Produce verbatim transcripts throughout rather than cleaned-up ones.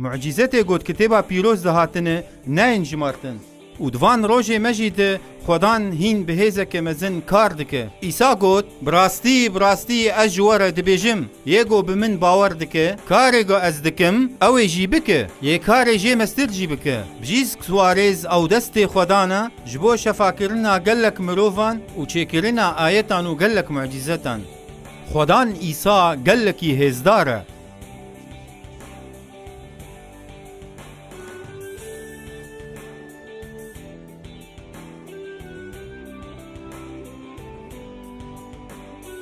Mucîze tê got kitêba pîroz de hatine, neyên jimartin. Û di van rojê me jî de Xwedan hîn bi hêzeke mezin kar dike. Îsa got, bi rastî, bi rastî ez ji we re dibêjim, yê ku bi min bawer dike, karê ku ez dikim, ew ê jî bike, yê karê jê mestir jî bike. Bijîsk Suarez ew destê Xwedan e, ji bo şefakirina gelek mirovan û çêkirina ayetan û gelek mucîzetan. Xwedan Îsa gelekî hêzdar e.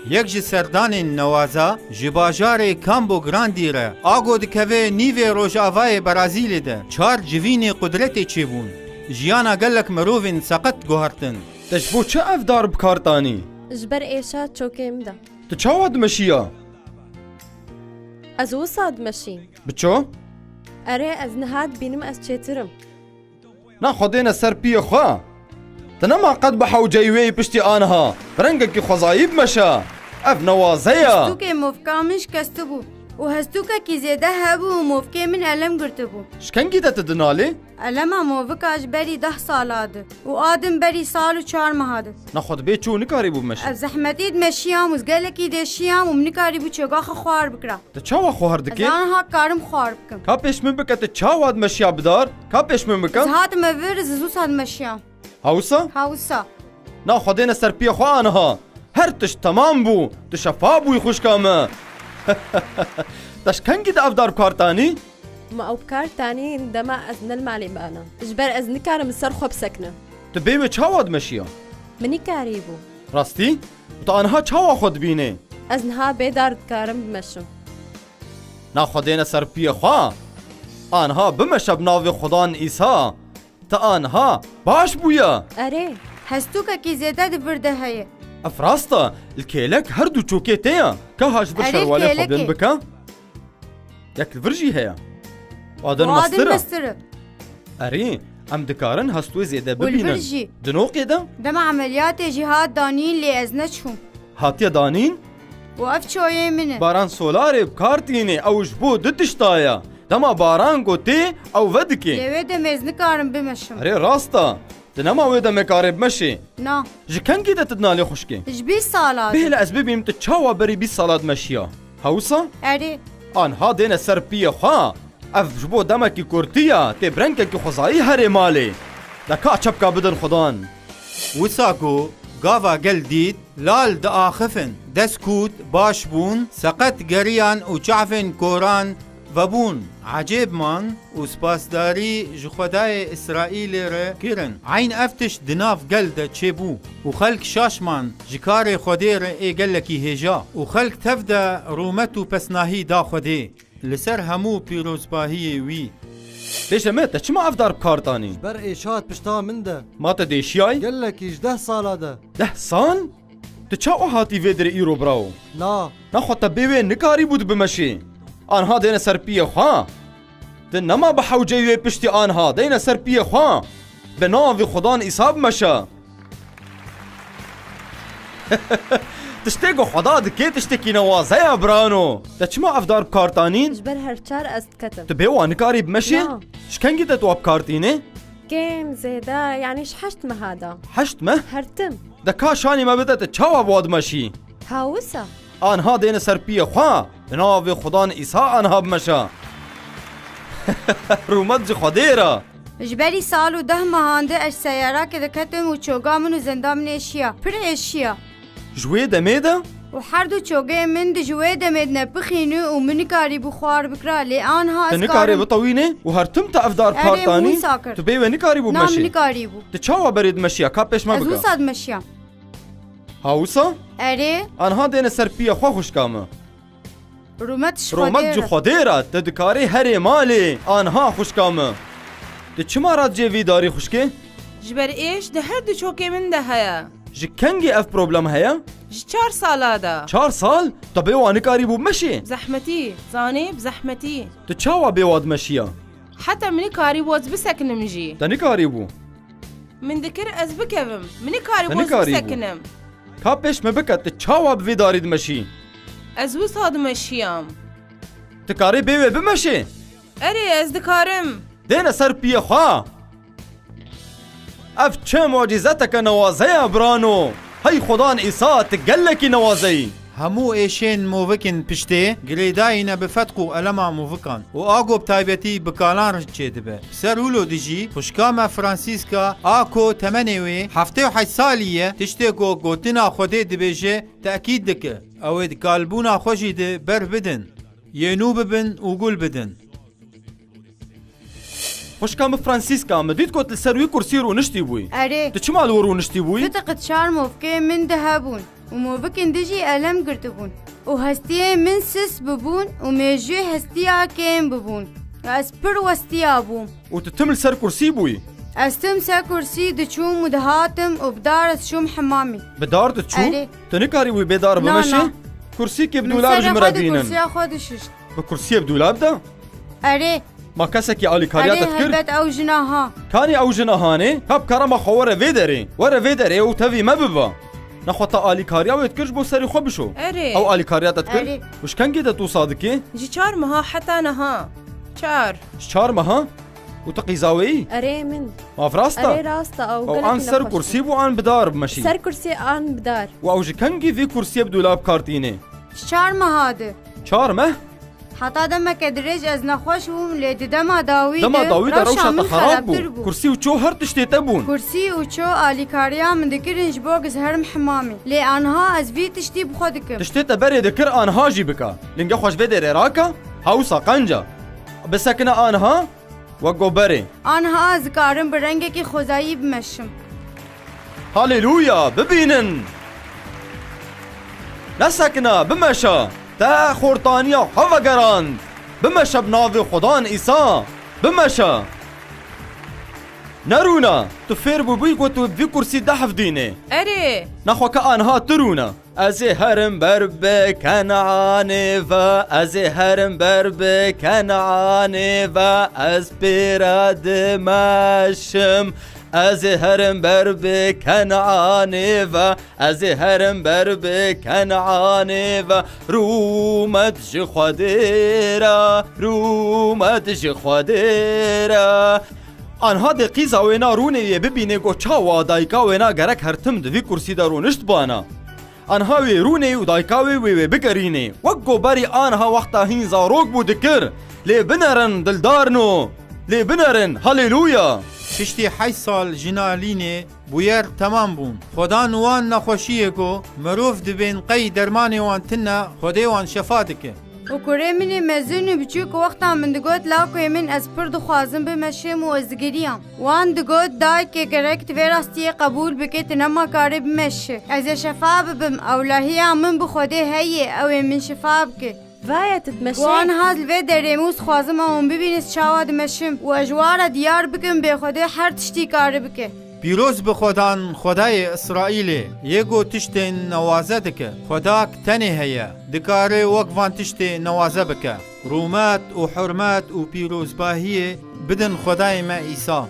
Yek ji serdanên newaza ji bajarê Campo Grande re, ago dikeve nîvê rojavayê Brazîlê de, çar civînê qudretê çêbûn. Jiyana gelek mirovên seqet guhertin. Te ji bo çi ev dar bi kar tanî? Ji ber êşa çokê min de. Tu çawa dimeşiya? Ez wisa dimeşîm. Bi ço? Erê, ez niha dibînim ez çêtir im. Na xwe dêne ser piyê xwe. Te nema qet bi hewceyî wê yî piştî aniha. Bi rengekî xwezayî bimeşe. Ev newaze ye. Hestûkê movka min şikestibû û hestûkekî zêde hebû û movkê min elem girtibû. Ji kengî de tu dinalî? Elema movika ji berî deh sala di û a din berî sal û çar meha di. Na xwe dibê çû nikarîbû bimeşî? Ez zehmetî dimeşiyam û gelekî dêşiyam û min nikarîbû çoga xwe xwar bikira. Tu çawa xwar dikî? Ez aniha karim xwar bikim. Ka pêş min bike tu çawa dimeşiya bidar? Ka pêş min bike? Ez hatime vir, ez wisa dimeşiyam. Ha wisa? Ha wisa. Na xwe dêne ser piyê xwe aniha. Her tişt temam bû. Tu şefa bûyî xwişka me. Te ji kengî de ev dar bi kar tanî? Ma ew bi kar tanî dema ez ne li malê bana. Ji ber ez nikarim li ser xwe bisekinim. Tu bê wê çawa dimeşiya? Min nikarîbû. Rastî? Û tu aniha çawa xwe dibînî? Ez niha bê dar dikarim bimeşim. Na xwe dêne ser piyê xwe. Aniha bimeşe bi navê Xudan Îsa. Te aniha baş bûye. Erê. Hestûkekî zêde di vir de heye. Ev rast e. Li kêlek her du çokê tê ye. Ka ha ji vir şerwalê xwe bên bike. Yek li vir jî heye. Û a din mestir e. Erê, em dikarin hestûyê zêde bibînin. Û li vir jî. Di noqê de? Dema emeliyatê jî hat danîn, lê ez neçûm. Hatiye danîn? Û ev çoyê min e. Baran solarê bi kar tînê, ew ji bo du tişta ye. Dema baran ku tê, ew vedikê. Lê wê demê ez nikarim bimeşim. Erê, rast e. Tu nema wê demê karê bimeşê. Na. Ji kengî de tu dinalê xwişkê? Ji bîst sala de. Bihêle ez bibînim tu çawa berî bîst sala dimeşiya. Ha wisa? Erê. Aniha dêne ser piyê xwe. Ev ji bo demekî kurtî ye, tê bi rengekî xwezayî herê malê. De ka çepka bidin Xudan. Wisa ku gava gel dît, lal diaxifin, dest kût, baş bûn, seqet geriyan û çavên koran vebûn. Ecêb man û spasdarî ji Xwedayê Îsraîlê re kirin. Eyn ev tişt di nav gel de çêbû û xelk şaş man ji karê Xwedê re ê gelekî hêja û xelk tev de rûmet û pesnahî da Xwedê. Li ser hemû pîrozbahiyê wî. Bêje me, te çima ev dar bi kar tanî? Ji ber êşa di pişta min de. Ma te dêşiyayî? Gelekî ji deh sala de. Deh sal? Tu çawa hatî vê dirê îro birawo? Na. Naxwe te bê wê nikarîbû tu bimeşî. Anha dêne ser piyê xwe. Tu nema bi hewceyî wê piştî anha, deyne ser piyê xwe. Bi navê Xudan Îsa bimeşe. Tiştê ku Xweda dike tiştekî newaze ye birano. Te çima ev dar bi kar tanîn? Ji ber her çar ez diketim. Tu bê wa nikarî bimeşî? Na. Ji kengî te tu wa bi kar tînî? Kêm, zêde, yanî ji heşt meha de. Heşt meh? Her tim. De ka şanî me bide, tu çawa bi wa dimeşî? Ha wisa. Anha dêne ser piyê xwe. Bi navê Xudan Îsa anha bimeşe. Rûmet ji Xwedê re. Ji berî sal û deh mehan de ez seyarakê de ketim û çoga min û zenda min êşiya. Pir êşiya. Ji wê demê de? Û her du çogê min di ji wê demê de nepixînî û min nikarîbû xwar bikira, lê anha ez karim. Te nikarê bitewînê û her tim te ev dar bi kar tanî? Erê, min wisa kir. Tu bê wê nikarîbû bimeşî? Na, min nikarîbû. Tu çawa berê dimeşiya? Ka pêş me bike. Ez wisa dimeşiyam. Ha wisa? Erê. Anha dêne ser piya xwe xwişka min. Rûmet ji Xwedê re. Rûmet ji Xwedê re, te dikarî herê malê, anha xwişka min. Tu çima radicê vî darî xwişkê? Ji ber êş di her du çokê min de heye. Ji kengî ev problem heye? Ji çar sala de. Çar sal? Te bê wa nikarîbû bimeşê? Zehmetî, zanê bi zehmetî. Tu çawa bê wa dimeşiya? Heta min nikarîbû ez bisekinim jî. Te nikarîbû? Min dikir ez bikevim. Min nikarîbû ez bisekinim. Ka pêş me bike, tu çawa bi vê darî dimeşî? Ez wisa dimeşiyam. Tu karê bê wê bimeşê? Erê, ez dikarim. Dêne ser piyê xwe. Ev çi mucîzeteke newaze ye, birano. Hey Xudan Îsa, tu gelekî newaze yî. Hemû êşên movikên piştê girêdayî ne bi fetq û elema movikan û a ku bi taybetî bi kalan re çêdibe. Ser wilo dijî xwişka me Fransîska, a ku temenê wê heftê û heşt salî ye, tiştê ku gotina Xwedê dibêje, tekîd dike. Ew ê di kalbûna xwe jî de ber bidin. Yê nû bibin û gul bidin. Xwişka min Fransîska, min dît ku tu li ser wî kursî rûniştî bûyî. Erê. Tu çima li wir rûniştî bûyî? Fitiqit çar movkê min di hebûn û movikên din jî elem girtibûn û hestiyên min sis bibûn û mêjûyê hestiya kêm bibûn. Ez pir westiya bûm. Û tu tim li ser kursî bûyî? Ez tim ser kursî diçûm û dihatim û bi dar ez çûm hemamê. Bi dar diçû? Erê. Tu nikarî wî bê dar Na, bimeşî? Na. Kursîkê bi Min dûlab ji serê min xwe re di bînin. Kursiya xwe dişişt. Bi kursiyê bi dûlab de? Erê. Ma kesekî alîkariya te Erê dikir? Helbet ew jina ha. Kanî ew jina hanê? Ka bi kerema xwe were vê derê. Were vê derê û tevî me bibe. Nexwe te alîkariya wê dikir ji bo serê xwe bişo. Erê. Ew alîkariya te dikir? Erê. Û ji kengê de tu wisa dikê? Ji çar meha heta niha. Çar. Ji çar meha? Û tu qîza wê yî? Erê min. Ma ev rast e? Erê rast e, ew Ew gelek an ser nexweş kursî bû. Bû an bi dar bimeşî? Ser kursî an bi dar. Û ew ji kengî vî kursiyê bi dûlab kar tînê? Ji çar meha di. Çar meh? Heta demeke dirêj ez nexweş bûm, lê di dema dawî Dema de dawî de rewşa rewşa te min xerab xerabtir bû. Bû. Kursî û ço her tiştê te bûn. Kursî û ço alîkariya min dikirin ji bo giz herim hemamê. Lê anha ez vî tiştî bi xwe dikim. Tiştê te berê dikir anha jî bike. Linge xwe ji vê derê rake, hewsa qenca. Bisekine anha, wek go berê. Anha ez dikarim bi rengekî xwezayî bimeşim. Haleluya! Bibînin! Nesekine, bimeşe! Te xortaniya xwe vegerand! Bimeşe bi navê Xudan Îsa! Bimeşe! Nerûne! Tu fêr bûbûyî ku tu vî kursî dehf dînê. Erê! Nexwe ke anha tu rûne. Ez ê herim ber bi Kenanê ve, ez ê herim ber bi Kenanê ve, ez pê re dimeşim. Ez ê herim ber bi Kenanê ve, ez ê herim ber bi Kenanê ve. Rûmet ji Xwedê re, rûmet ji Xwedê re. Anha dê qîza wêna rûnê yê bibînê ku çawa dayika wêna gerek her tim di vî kursî de rûniştbana. Anha wê rûnê û dayika wê wê wê bigerînê. Wek ku berî anha wexta hîn zarok bû dikir. Lê binerin dildarno. Lê binerin. Haleluya! Piştî heşt sal jina Lînê bûyer temam bûn. Xwedan wan nexweşiyê ku mirov dibên qey dermanê wan tune, Xwedê wan şefa dike. Û kurê min ê mezin û biçûk wexta min digot, lawkê min, ez pir dixwazim bimeşim û ez digiriyam. Wan digot, dayikê gerek tu vê rastiyê qebûl bike, tu nema karê bimeşî. Ez ê şefa bibim, ewlehiya min bi Xwedê heye, ew ê min şifa bike. Vaye tu dimeşî? Wan ha li vê derê min û dixwazim ew min bibîne ez çawa dimeşim û ez ji wan re diyar bikim bê Xwedê her tiştî kare bike. Pîroz bi Xwedan, Xwedayê Îsraîlê, yê ku tiştên newaze dike. Xwedak tenê heye, dikare wek van tiştê newaze bike. Rûmet û hurmet û pîrozbahiyê bidin Xwedayê me Îsa.